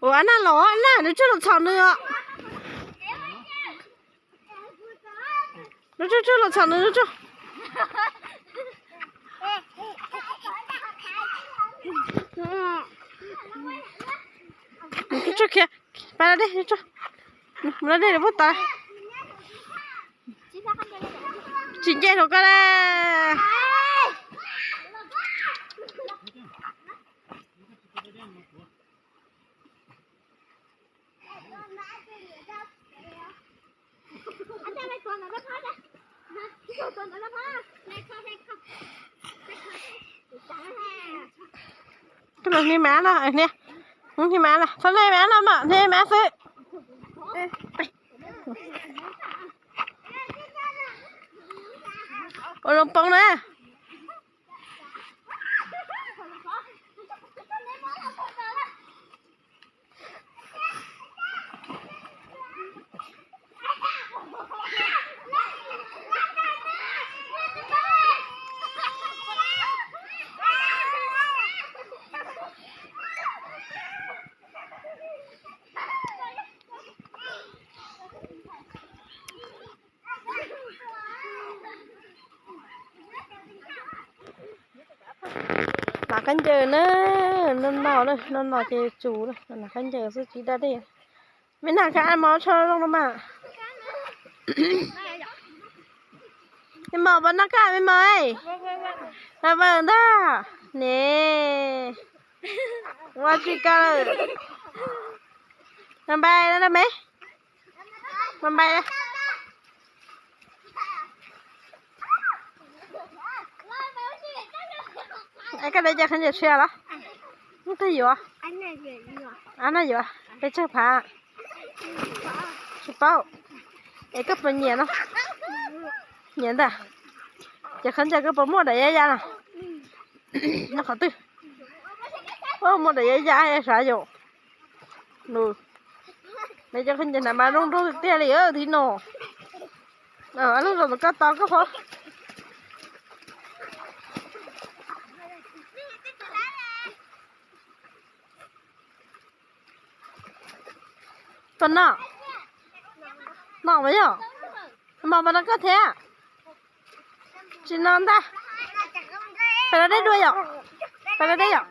Ua, Naj los, Naj, nws tsuag los txhom nws os. Nws tsuag, tsuag los txhom nws, nws tsuag. Nws tsuag khiav, pab dej, mus dej puag ta. Tsis nce hluas nkauj li. Koj los hnia mab no, hnia, hnia mab no, txhob hnia mab no mas hnia mab xwb. Ua zoo poob na. Nas khaub ncaws na, no no, no no ces tsum, nas khaub ncaws xwb tsis da dej. Me Nas, khav mos tsho zoo no mas. Me Mos, puas noj koj me Mos? Mas vawm ntag ne. Ua tsis koj lawm. Mas npai no me, mas npai. Es koj de cov khaub ncaws tshiab los? Muaj tag yuav? Ab, noj yuav pes tsawg phav? Tsis paub. Es koj puas nyiam no? Nyiam ntag. Ces khaub ncaws koj puas muaj daim yaj yaj no? Nyob qhov twg? Muaj daim yaj yaj sav yom. Nws cov khaub ncaws hnav mas zoo nraug tiag tiag li thib no. Lub zos ntawm koj tos koj hov. Koj noj, noj mas yog, mas mas no koj thiab. Tsis no ntag. Peb los dej dua yom? Peb los dej yom?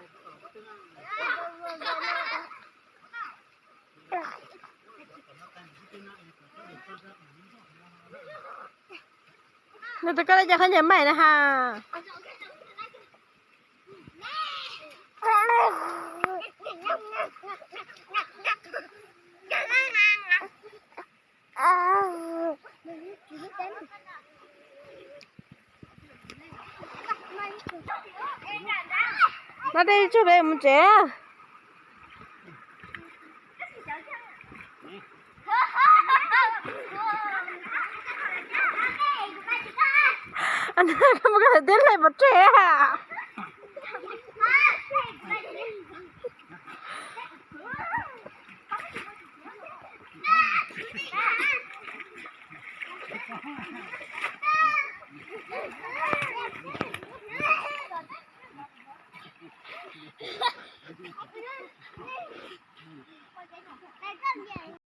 Nws tus koj lawv cov khaub ncaws maim na ha. No tej tsug peb mus tsev. Koj mus koj tib leeg pov tseg a.